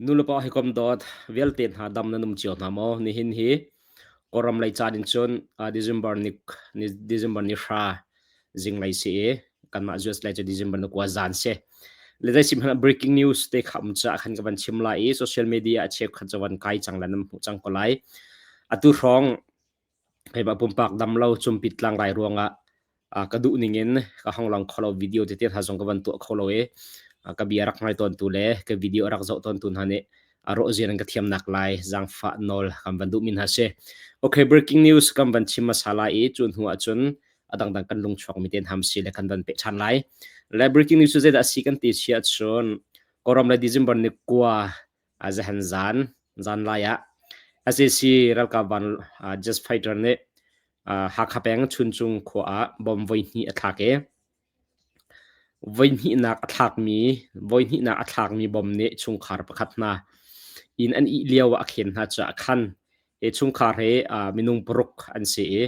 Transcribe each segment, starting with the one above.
Nulepa hawikom dawt vialte hna dam nan um cio hna maw? Nihin hi Kawlram lei caan in cun December ni December ni hra zinglei si i kanmah US lei cu December ni kua zan si. Le zei sim hmanh breaking news te kha um caah khan ka van chim lai i social media a cheukhat cu van kai cang le nan hmuh cang ko lai. Atu hrawng Keimah pumpak damlo cumpit tlangrai ruangah ka duh ningin ka hong lang kho lo video tete hna zong ka van tuah kho lo i ka bia rak ngai tawntu le ka video rak zoh tawntu hna nih a rawhzia nan ka thiamnak lai zaangfah nawl kan van duhmi hna si. Okay, breaking news kan van chim hmasa lai i cu hnu ahcun a dangdang kan lungchuakmi te hna si le kan van peh ṭhan lai. Le breaking news cu zeidah a si kan ti si ahcun Kawlram le December ni kua zahan zan zanlai ah sac ralkap van jet fighter nih Hakha peng Chuncung khua ah bomb voihnih a thlak i voihnihnak a thlakmi voihnihnak a thlakmi bomb nih chungkhar pakhat hna inn an ih lio ah a khen hna caah khan hi chungkhar hi minung paruk an si i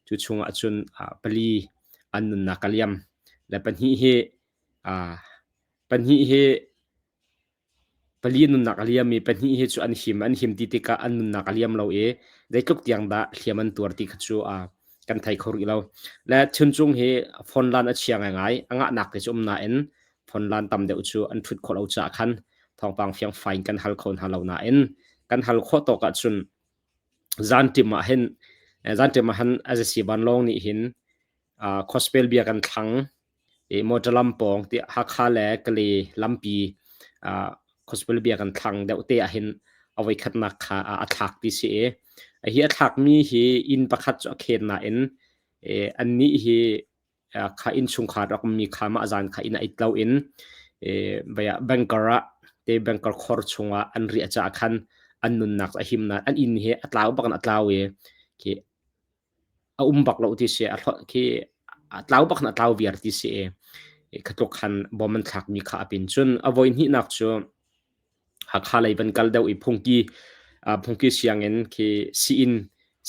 cu chungah cun pali an nunnak a liam le pahnih hi pahnih hi Pali nunnak a liam i pahnih hi cu an him. An him ti tikah an nunnak a liam lo i zeitluk tiang dah hliam an tuar ti kha cu kan thei kho rih lo. Le Chuncung hi phone lan a chia ngaingai. A ngahnak te cu um nain phone lan tam deuh cu an ṭhut khawh lo caah khan thawngpang fiangfai in kan hal kho hna lo nain kan hal khawh tawk ahcun zanṭim ah hin zanṭim ah han Azasi vanlawng nih hin gospel bia kan thlang i motor lam pawng ti Hakha le Kale lampi gospel bia kan thlang deuh te ah hin a voikhatnak kha a thlak ti si i hi a thlakmi hi inn pakhat cu a khen nain annih hi kha innchungkhar rak ummi kha mah zan kha inn ah it loin banker ah te banker khor chungah an riah caah khan an nunnak a him nain an inn hi a tlau bak in a tlau i khi a um bak lo ti si a khi a tlau bak in a tlau viar ti si i kha tluk khan bom an thlakmi kha a pin cun a voi hnihnak cu Hakha lei van kal deuh i phungki phungki sianginn khi sii-inn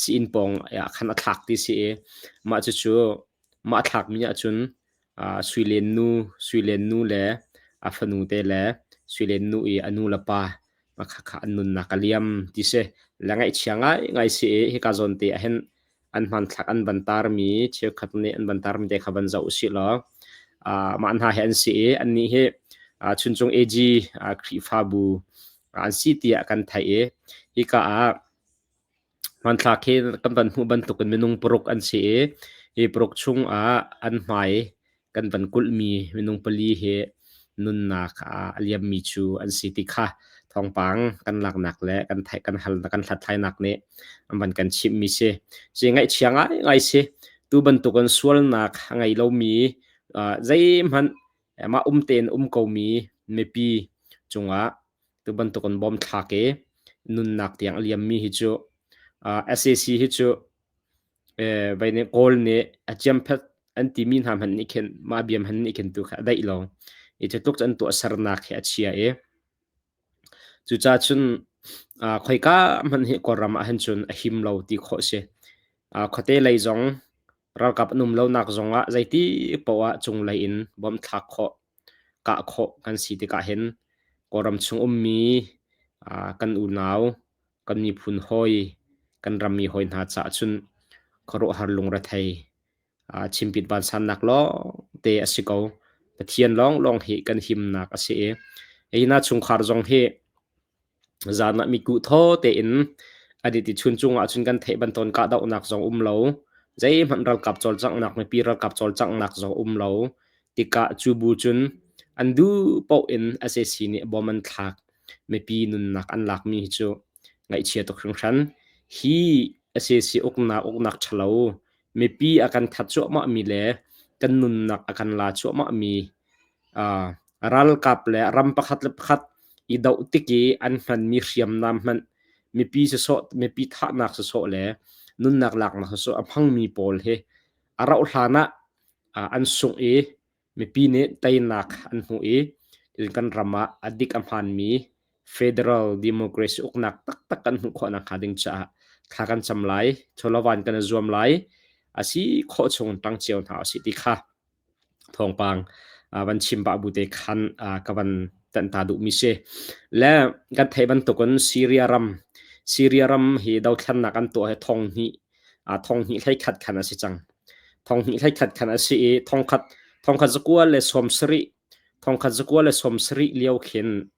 sii-inn pawng ah khan a thlak ti si i mah cucu mah a thlakmi ahcun Suilen nu Suilen nu le a fanu te le Suilen nu i a nu le pa khakha an nunnak a liam ti si. Le ngaihchia ngaingai si i hika zawn te ahhin an hmanthlak an van tarmi cheukhat nih an van tarmi te kha van zoh usih law mah hna hi an si i annih hi Chuncung AG Khrihfabu an si tiah kan theih i hika ah hmanthlak hi kan van hmuh bantukin minung paruk an si i hi paruk chungah an hmai kan van kulhmi minung pali hi nunnak a liammi cu an si ti kha thawngpang kan laknak le kan theih kan hal kan hlathlainak nih an van kan chimhmi si. Si ngaihchia ngaingai si. Tu bantukin sualnak a ngei lomi zeihmanh mah um tein um komi mipi cungah tu bantukin bom thlak i nunnak tiang a liammi hi cu sac hi cu Vei nih Kawl nih a ciamphet an timi hna hmanh nih khin mah bia hmanh nih khin tu kha a daih lo. I cu tluk an tuahsernak hi a chia i cucaah cun khoika hmanh hi Kawlram ah hin cun a him lo ti khawh a si. Khuate lei zong ralkap an um lonak zongah zeiti paoh ah cunglei in bawmh thlak khawh, kah khawh kan si tikah hin Kawlram chung ummi kan unau kan miphun hawi, kan rammi hawi hna caah cun khuaruahhar lungrethei chimpit vansannak lawngte a si ko. Pathian lawnglawng hi kan himnak a si i hi hna chungkhar zong hi zan ah mitkuh thaw tein an i ti chuncung ah cun kan theih bantukin kahdohnak zong um lo, zeihmanh ralkap cawlcanghnak mipi ralkap cawlcanghnak zong um lo tikah cu bu cun an duh paoh in sac nih bom an thlak. Mipi nunnak an lakmi hi cu ngaihchia tuk hringhran. Hi sac uknak uknak ṭhalo mipi a kan that cuahmahmi le kan nunnak a kan la cuahmahmi ralkap le ram pakhat le pakhat i doh tik i an hmanmi hriamnam hmanh mipi sisawh mipi thahnak sisawh le nunnak laknak sisawh a hmangmi pawl hi a rauh hlan ah an sungh i Mipi nih teinak an hmuh i kan ram ah a dik a hmaanmi federal democracy uknak taktak kan hmuh khawh nakhnga ding caah thla kan cam lai, chawlawvan kan i zuam lai, a si khawh chung ṭang cio hna usih ti kha thawngpang van chim pah bu te khan ka van. tanh ta duhmi si. Le kan theih bantukin Syria ram Syria ram hi dothlennak an tuah hi thong hnih thong hnih 11 khan a si cang. Thong hnih 11 khan a si i thongkhat thongkhat zakua le 70 thongkhat zakua le 70 lio khin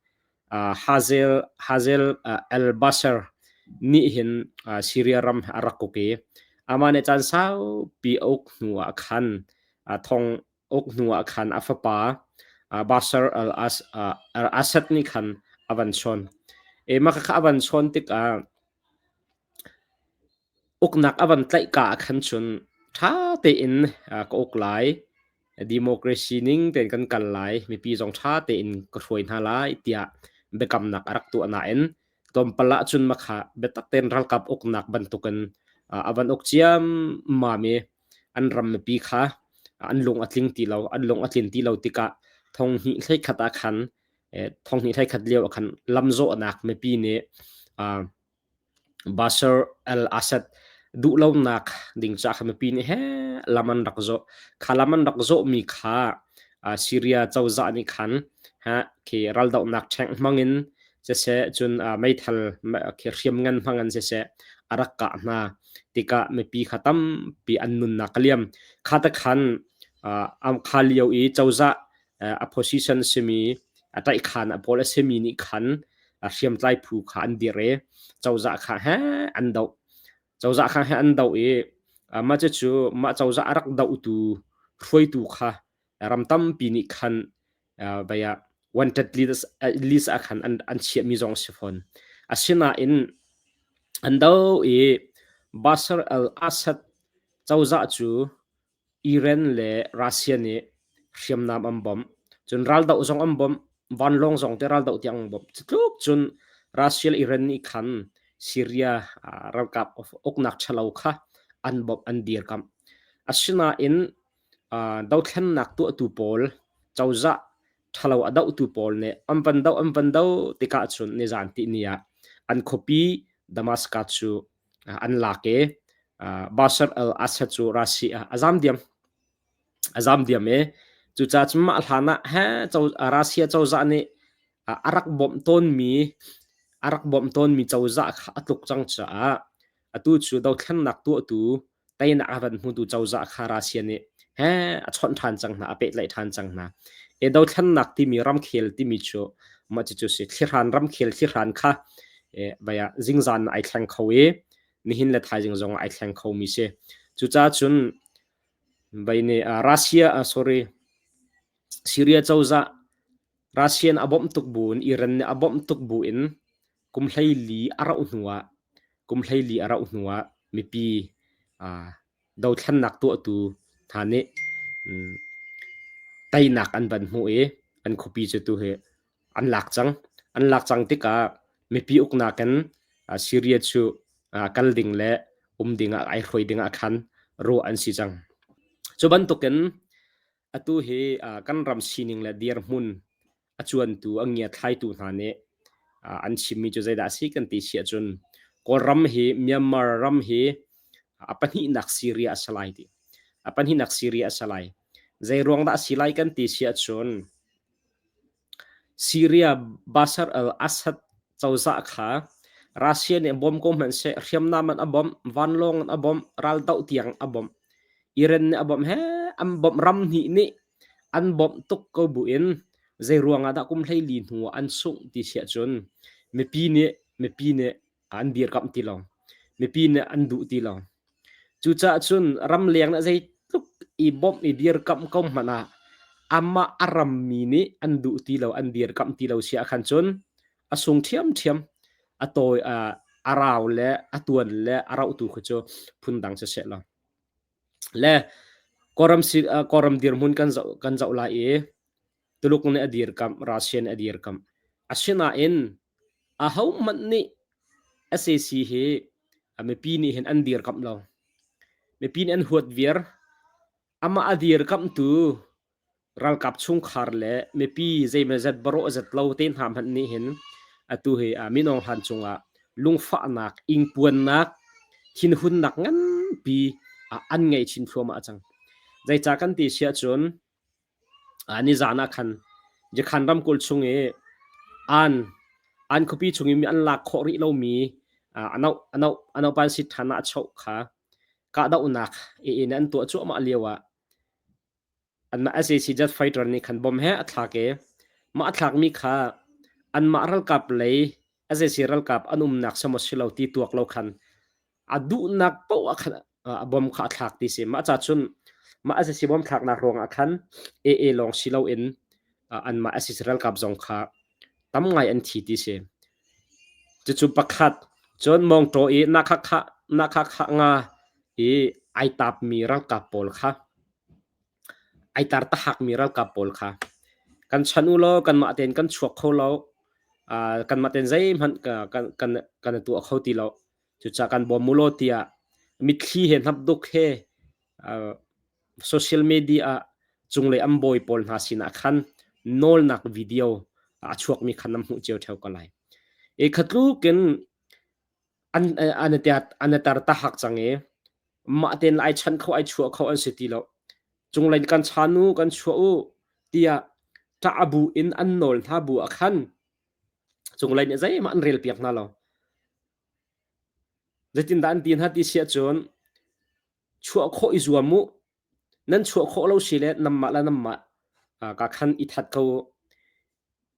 Hazel Hazel al-Bashir nih hin Syria ram a rak uk i amah nih caan saupi a uk hnu ah khan thong uk hnu ah khan a fapa Bashar al-Assad nih khan a van chawn. E mah kha a van chawn tikah uknak a van tlaih ka ah khan cun ṭha tein ka uk lai. Democracy ning tein kan kal lai. Mipi zong ṭha tein ka hruai hna lai tiah biakamnak a rak tuah nain tlawmpal ah cun makha biatak tein ralkap uknak bantukin a van uk ciammam i an ram mipi kha an lung a tling ti lo. An lung a tlin ti lo tikah thong hnih 11 ah khan thong hnih 11 lio ah khan lamzawhnak mipi nih Bashar al-Assad duhlonak ding caah kha mipi nih heh lam an rak zawh. Kha lam an rak zawhmi kha Syria cozah nih khan khi raldohnak ṭheng hmangin siseh cun meithal khi hriamngan hmangin siseh a rak kah hna tikah mipi kha tampi an nunnak a liam. Kha te khan kha lio i cozah a position simi a ṭaihkhan a pawl a simi nih khan hriamtlai phu kha an dir i cozah kha he an doh. Cozah kha he an doh i mah cucu mah cozah a rak dohtu hruaitu kha ram tampi nih khan vai ah wanted list ah khan an chiahmi zong a si fawn. Asinain an doh i Bashar al-Assad cozah cu Iran le Russia nih hriamnam an bawmh. Cun raldoh zong an bawmh. Vanlawng zong te raldoh tiang an bawmh. Cutluk cun Russia le Iran nih khan Syria ralkap uknak ṭhalo kha an bawmh, an dirkamh. Asinain dothlennak tuahtu pawl, cozah ṭhalo a dohtu pawl nih an van doh an van doh tikah cun nizan tihni ah an khuapi Damascus cu an lak i Bashar al-Assad cu Russia ah a zam diam. A zam diam i cucaah cun mah hlan ah he Russia cozah nih a rak bawmh tawnmi a rak bawmh tawnmi cozah kha a tluk cang caah atu cu dothlennak tuahtu teinak a van hmutu cozah kha Russia nih he a chawnh ṭhan cang hna, a pehtlaih ṭhan cang hna. E dothlennak timi ramkhel timi cu mah cucu si thlihran ramkhel thlihran kha e vaya zingzan ai thleng kho i nihin le thaizing zong ai thleng kho mi si. Cucaah cun vai nih Russia sorry Syria cozah Russian a bawmh tuk buin Iran nih a bawmh tuk buin kum 14 a rauh hnuah kum 14 a rauh hnuah mipi dothlennak tuahtu hna nih teinak an van hmuh i an khuapi cu tu hi an lak cang. An lak cang tikah mipi uknak in Syria cu kal ding le um ding ah ai hruai ding ah khan ruah an si cang. Cu bantukin Atu hi kan ram sining le dirhmun a cuantu, a ngiathlaitu hna nih an chimmi cu zeidah a si kan ti si ahcun Kawlram hi Myanmar ram hi a pahnihnak Syria a si lai ti. A pahnihnak Syria a si lai. Zei ruang dah a si lai kan ti si ahcun Syria Bashar al-Assad cozah kha Russia nih bom ko hmanhseh hriamnam in a bawmh, vanlawng in a bawmh, raldoh tiang a bawmh. Iran nih a bawmh he an bawmh ram hnih nih an bawmh tuk ko buin zei ruang ah dah kum 14 hnu ah an sungh ti si ahcun mipi nih mipi nih an dirkamh ti lo. Mipi nih an duh ti lo. Cucaah cun ramleng nih zeitluk i bawmh i dirkamh ko hmanh ah amah a rammi nih an duh ti lo, an dirkamh ti lo si ahkhan cun a sung ṭhiamṭhiam. A tawi a rau le a tuan le a rauhtu khi cu phundang siseh law. Le Kawlram, Kawlram dirhmun kan zoh, kan zoh lai i Tuluk nih a dirkamh, Russia nih a dirkamh. Asinain ahohmanh nih sac hi mipi nih hin an dirkamh lo. Mipi nih an huat viar. Amah a dirkamhtu ralkap chungkhar le mipi zeimawzat barawh zat lo te hna hmanh nih hin atu hi Min Aung Hlaing cungah lungfahnak, ingpuannak, thinhunnak nganpi an ngei chin thluahmah cang. Zeicah kan ti si ahcun nizan ah khan Jakhan ramkulh chung i An an khuapi chung i an lak khawh rih lomi Anoh Pansit ṭhan ah a choh kha kahdohnak in an tuah cuahmah lio ah anmah sac jet fighter nih khan bom he a thlak i mah a thlakmi kha anmah ralkap lei sac ralkap an umnak si maw si lo ti tuak lo khan a duhnak paoh ah khan a bom kha a thlak ti si. Mah ca cun mah sac bom thlaknak ruangah khan AA lawng si loin anmah sac ralkap zong kha tam ngai an thi ti si. Cucu pakhat cun Mawngtaw i Nakhakha nga i ai tapmi ralkap pawl kha ai tar tahakmi ralkap pawl kha kan chan u law kanmah tein kan chuak kho lo kanmah tein zeihmanh kan tuah kho ti lo. Cucaah kan bawm u law tiah mitthli he hnapduk he social media ah cunglei an bawi pawl hna sinah khan nawlnak video a chuakmi khan nan hmuh cio ṭheo ko lai. E khatluk in an an an tar tahak cang i mah tein ai chan kho ai chuah kho an si ti lo. Cunglei kan chan u kan chuah u tiah ṭah bu in an nawl hna bu ah khan cunglei nih zeihmah an rel piak hna lo. Zeitindah an ti hna ti si ahcun chuah khawh i zuam u. Nan chuah khawh lo si le nanmah le nanmah ka khan i that ko u.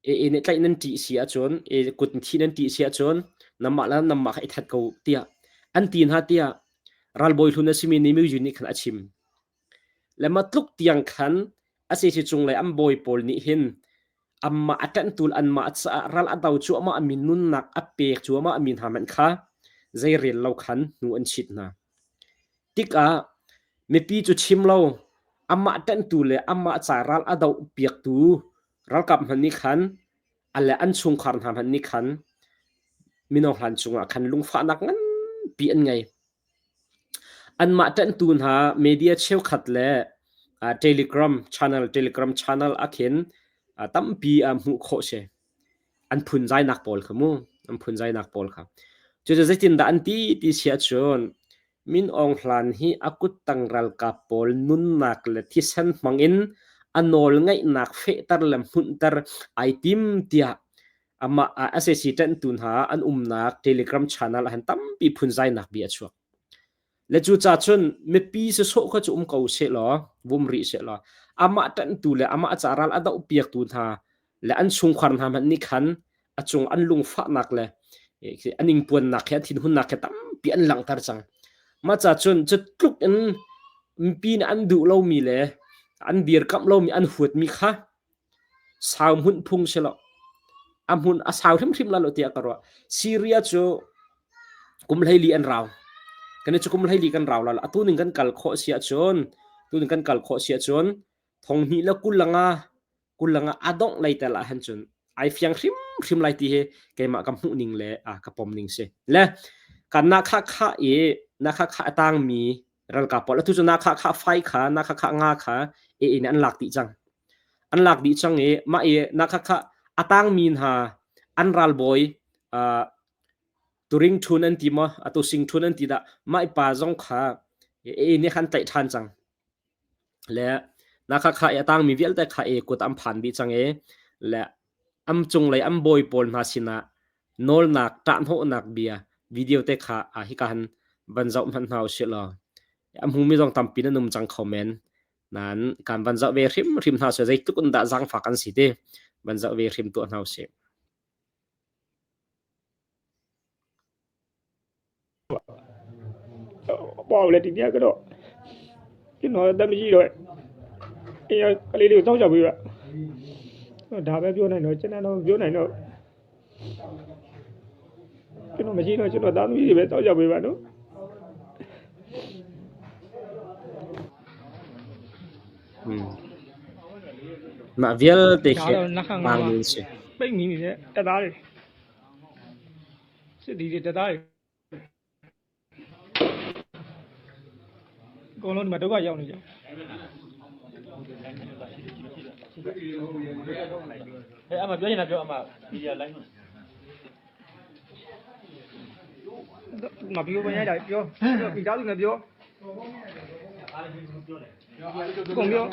E nih tlaih nan ṭih si ahcun, e kut in thih nan ṭih si ahcun nanmah le nanmah kha i that ko u tiah an ti hna tiah ralbawi hlun a simi nih Myu nih khan a chim. Le ma tluk tiang khan a si cunglei an bawi pawl nih hin anmah a ṭanhtu le anmah caah ral a do cuahmah mi nunnak a pek cuahmah mi hna hmanh kha zeirel lo khan hnu an chit hna. Tikah mipi cu chim lo amah ṭanhtu le amah ca ral a doh piaktu ralkap hmanh nih khan a le an chungkhar hna hmanh nih khan mino hlan cungah khan lungfahnak nganpi an ngei. Anmah ṭanhtu hna media cheukhat le Telegram channel ahkhin tampi hmuh khawh si. An phunzainak pawl kha mu, an phunzainak pawl kha. Cucu zeitindah an ti ti si ahcun Min Aung Hlaing hi a kuttang ralkap pawl nunnak le thisen hmangin a nawlngeihnak fehter le hmunhter ai tim tiah amah sac ṭanhtu hna an umnak Telegram channel ahhin tampi phunzainak bia a chuak. Le cucaah cun mipi sawsawh kha cu um ko sehlaw, vum rih sehlaw, amah ṭanhtu le amah ca ral a dohpiaktu hna le an chungkhar hna hmanh nih khan a cung an lungfahnak le an ingpuannak he an thinhunnak he tampi an langhter cang. Mah ca cun cu tluk in mipi nih an duh lomi le an dirkamh lomi an huatmi kha Sau hmunh phung si lo. A hmun a sau hrimhrim lai lo tiah ka ruah. Syria cu kum 14 an rau. Kan cu kum 14 kan rau la. Atu ning kan kal khawh si ahcun, tu ning kan kal khawh si ahcun thong hnih le kul langa a dongh lei tel ah han cun ai fiang hrimhrim lai ti hi keimah ka hmuh ning le a ka pom ning si. Le kan na kha kha i na kha kha a tang mi ralkap pawl atu cu na kha kha fai kha na kha kha nga kha e in an lak dih cang. An lak dih cang i mah i na khakha a tangmi hna an ralbawi turing ṭhun an ti maw atu sing ṭhun an ti dah mah i pa zong kha e nih khan tlaih ṭhan cang. Le na khakha i a tangmi vialte kha e kut an phan dih cang i le am cunglei an bawi pawl hna sinah nawlnak ṭahhnawhnak bia video te kha hika han van zoh hmanh hna usih law a hmumi zong tampi nan um cang kho men. Nain kan van zoh ve hrimhrim hna seh zeitluk in dah zaangfak an si ti van zoh ve hrim tuah hna usih. ပေါ့လေဒီညကတော့ကျွန်တော်တမရှိတော့အင်းကလေးလေးကိုစောင့်ရှောက်ပေးပါဒါပဲပြောနိုင်တော့ကျွန်တော်ပြောနိုင်တော့ကျွန်တော်မရှိတော့ကျွန်တော်သားသမီးတွေပဲစောင့်ရှောက်ပေးပါနော် Mah vialte ဒါ khi တော့နှခမ်းငါ tang mi si. ပိတ်မိနေတဲ့တက်သားတွေစစ်ဒီတွေတက်သားတွေအကုန်လုံးဒီမှာဒုက္ခရောက်နေကြ ဟဲ့အမပြောချင်တာပြောအမမီဒီယာလိုင်း မပြောမရတာပြောမိသားစုနဲ့ပြောကုန်ပြော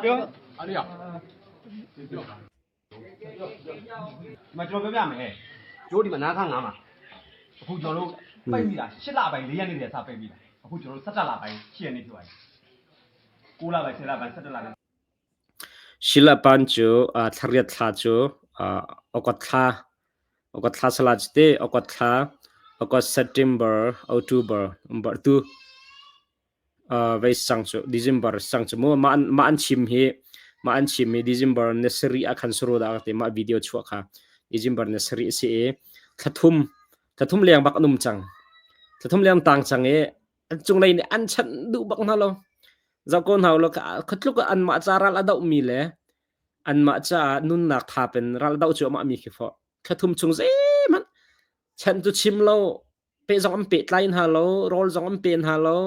ပြော ဒီမှာကျွန်တော်ပြောပြမယ်ကျိုးဒီမှာနားခါငါမှာအခုကျွန်တော်တို့ပိတ်မိတာ၈လပိုင်း၄ရက်နေ့တည်းစပိတ်မိတာအခုကျွန်တော်တို့၁၇လပိုင်း၈ရက်နေ့ဖြစ်သွားပြီ9လပိုင်း10လပိုင်း17လပိုင်း Shilapan cu thlariat thla cu August thla August thla sala cite August thla August September October tu vei sang cu December sang cu mu mah mah an chim hi mah an chim hi December ni sarih ah khan suru dah te mah video chuah kha December ni sarih a si i thlathum thlathum leng bak an um cang thlathum leng tang cang i an cunglei nih an chanh duh bak hna lo zoh ko hna lo khatluk ah anmah ca ral a doh mi le anmah caah nunnak thap in ral doh cu amah mi khi fawh thlathum chung zeihmanh chanh cu chim lo pe zong an pehtlai hna lo rawl zong an pe hna lo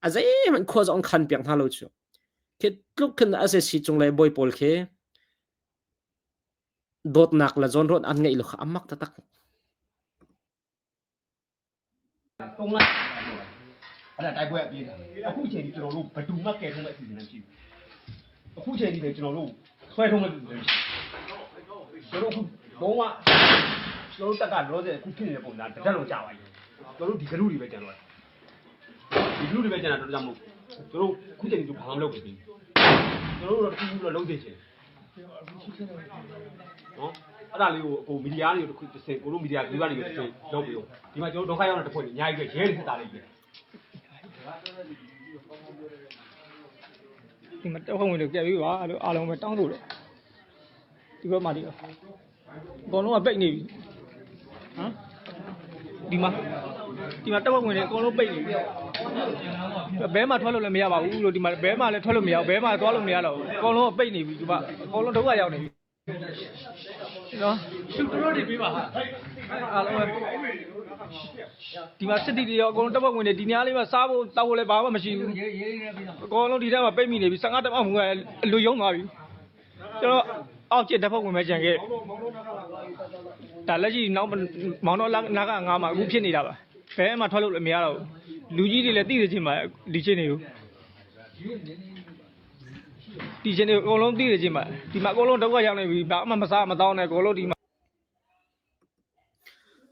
a zeihmanh khua zong an khan piak hna lo cu khi tluk khin a si cunglei bawi pawl khi dawtnak le zawnruat an ngeih lo kha amak taktak. 3လအဲ့ဒါတိုက်ပွဲအပြေးတာအခုချိန်ဒီကျွန်တော်တို့ဘဒူမှကဲထုံးမဲ့အစီအစဉ်ရှိအခုချိန်ဒီပဲကျွန်တော်တို့ဆွဲထုံးမဲ့အစီအစဉ်ရှိကျွန်တော်တို့အခုလုံးဝကျွန်တော်တို့တက်ကလောဆယ်အခုဖြစ်နေတဲ့ပုံစံတစ်တက်လုံးကြာပါပြီကျွန်တော်တို့ဒီဂရုတွေပဲကျန်တော့ဒီဂရုတွေပဲကျန်တာတော့ကြောင့်မို့ကျွန်တော်တို့အခုချိန်ဒီဘာမှမလုပ်ဘူးကျွန်တော်တို့တော့တခုခုတော့လုပ်သေးချင်နော်အဲ့ဒါလေးကိုအကိုမီဒီယာတွေကိုတစ်ခုတစ်စင်ကိုတို့မီဒီယာဂရုကနေတစ်စင်လုပ်ပြီးတော့ဒီမှာကျွန်တော်ဒုက္ခရောက်တဲ့တစ်ဖွဲ့ကြီးအများကြီးပဲရဲတွေဆက်တာလေးပဲ ဒီမှာတက်ဖွဲ့ဝင်တွေကြက်ပြီးပါလို့အားလုံးပဲတောင်းဆိုတယ်ဒီဘက်မှာဒီအကုန်လုံးကပိတ်နေပြီဟမ်ဒီမှာဒီမှာတက်ဖွဲ့ဝင်တွေအကုန်လုံးပိတ်နေပြီဘဲမှာထွက်လို့လည်းမရပါဘူးလို့ဒီမှာဘဲမှာလည်းထွက်လို့မရဘူးဘဲမှာသွားလို့မရတော့ဘူးအကုန်လုံးကပိတ်နေပြီဒီမှာအကုန်လုံးဒုက္ခရောက်နေပြီနော်သူတို့တွေပြီးပါဟာအားလုံးပဲဒီမှာစစ်တီတွေရောအကုန်လုံးတက်ဖွဲ့ဝင်တွေဒီညလေးမှာစားဖို့တောက်ဖို့လည်းဘာမှမရှိဘူး အကောင်လုံးဒီထဲမှာပိတ်မိနေပြီ15တက်အောင်ကအလူယုံသွားပြီကျွန်တော်အောက်ကျတက်ဖို့ဝင်မဲ့ကြံခဲ့ဒါလက်ရှိနောက်မောင်တော့နာကငါးမှာအခုဖြစ်နေတာပါဘယ်မှထွက်လို့လည်းမရတော့ဘူးလူကြီးတွေလည်းသိသိချင်းပါဒီချင်းတွေကိုဒီချင်းတွေအကုန်လုံးသိသိချင်းပါဒီမှာအကုန်လုံးဒုက္ခရောက်နေပြီဘာမှမစားမတောင်းနဲ့အကုန်လုံးဒီမှာ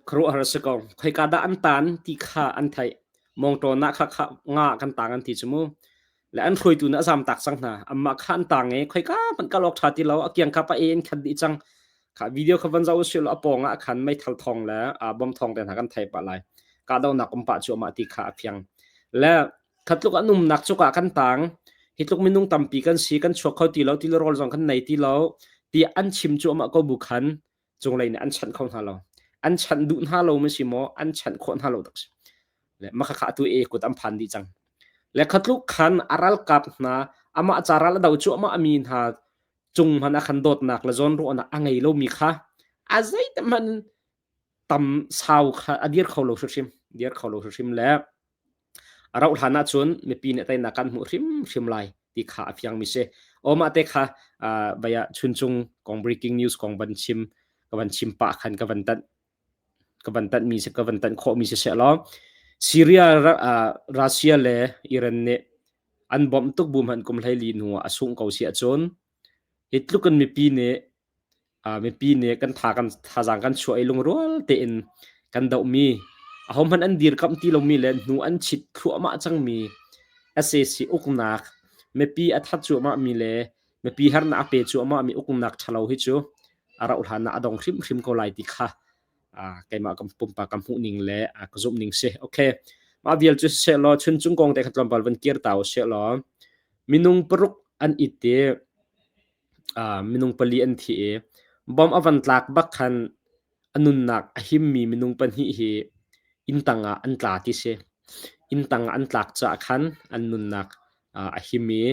Khuaruahhar a si ko. Khoika dah an tan ti kha an theih. Mawngtaw nah kha kha nga kan tang an ti cu mu. Le an hruaitu nih a zamtak cang hna. Amah kha an tang i khoika hmanh kal awk ṭha ti lo. A kiang kha pa e in khat dih cang. Kha video kha van zoh usih law a pawng ah khan meithal thawng le bom thawng te hna kan theih pah lai. Kahdohnak um pah cuahmah ti kha a fiang. Le khatluk an umnak cukah kan tang. Hi tluk minung tampi kan si, kan chuak kho ti lo, ti le rawl zong kan nei ti lo, ti an chim cuahmah ko bu khan cunglei nih an chanh kho hna lo an chanh duh hna lo ma si maw an chanh khawh hna lo tak si le maka kha tu e kut an phan dih cang le khatluk khan aral kap hna ama ca ral do chu ama ami hna cung hman a khan dawtnak le zawn ruahnak a ngei lo mi kha a zei man tam sau kha a dir kho lo hrim dir kho lo hrim le A rauh hlan ahcun mipi nih teinak kan hmuh hrimhrim lai ti kha a fiangmi si. Aw mah te kha vai ah chuncung kong breaking news kong van chim ka van chim pah khan ka van tanh ka van tanh mi ka van tanh khawh mi si seh law Syria Russia le Iran nih an bawmh tuk bu hmanh kum 14 hnu ah a sungh ko si ahcun hi tluk in mipi nih mipi nih kan tha kan thazaang kan chuah i lungrual tein kan dohmi ahohmanh an dirkamh ti lomi le hnu an chit thluahmah cangmi sac uknak mipi a that cuahmahmi le mipi harnak a pe cuahmahmi uknak ṭhalo hi cu a rauh hlan ah a dong hrimhrim ko lai ti kha keimah kan pumpak ka hmuh ning le ka zumh ning si. Okay. Mah vial cu seh law chuncung kong te kha tlawmpal van kir ta u seh law minung paruk an it i Minung pali an thi i bomb a van tlak bak khan a nunnak a himmi minung pahnih hi inn tangah an tla ti si. Inn tangah an tlak caah khan an nunnak a him i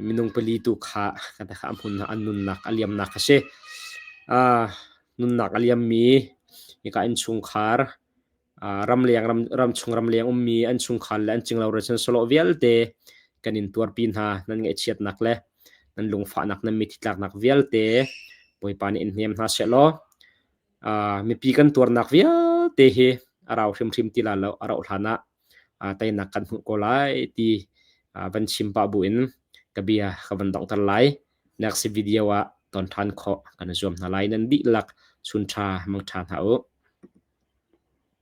minung pali tu kha a hmun ah an nunnak a liamnak a si. Nunnak a liammi hika innchungkhar ramleng ramchung ramleng ummi an chungkhar le an cinglo rualchan sawlawh vialte kan in tuarpi hna nan ngaihchiatnak le nan lungfahnak nan mitthli tlaknak vialte Bawipa nih in hnem hna seh law mipi kan tuarnak vialte hi a rau hrimhrim ti la lo a rauh hlan ah teinak kan hmuh ko lai ti van chim pah bu in ka bia ka van donghter lai next video ah. Ton ṭhan khawh kan i zuam hna lai. Nan dihlak chun ṭha mangṭha hna u.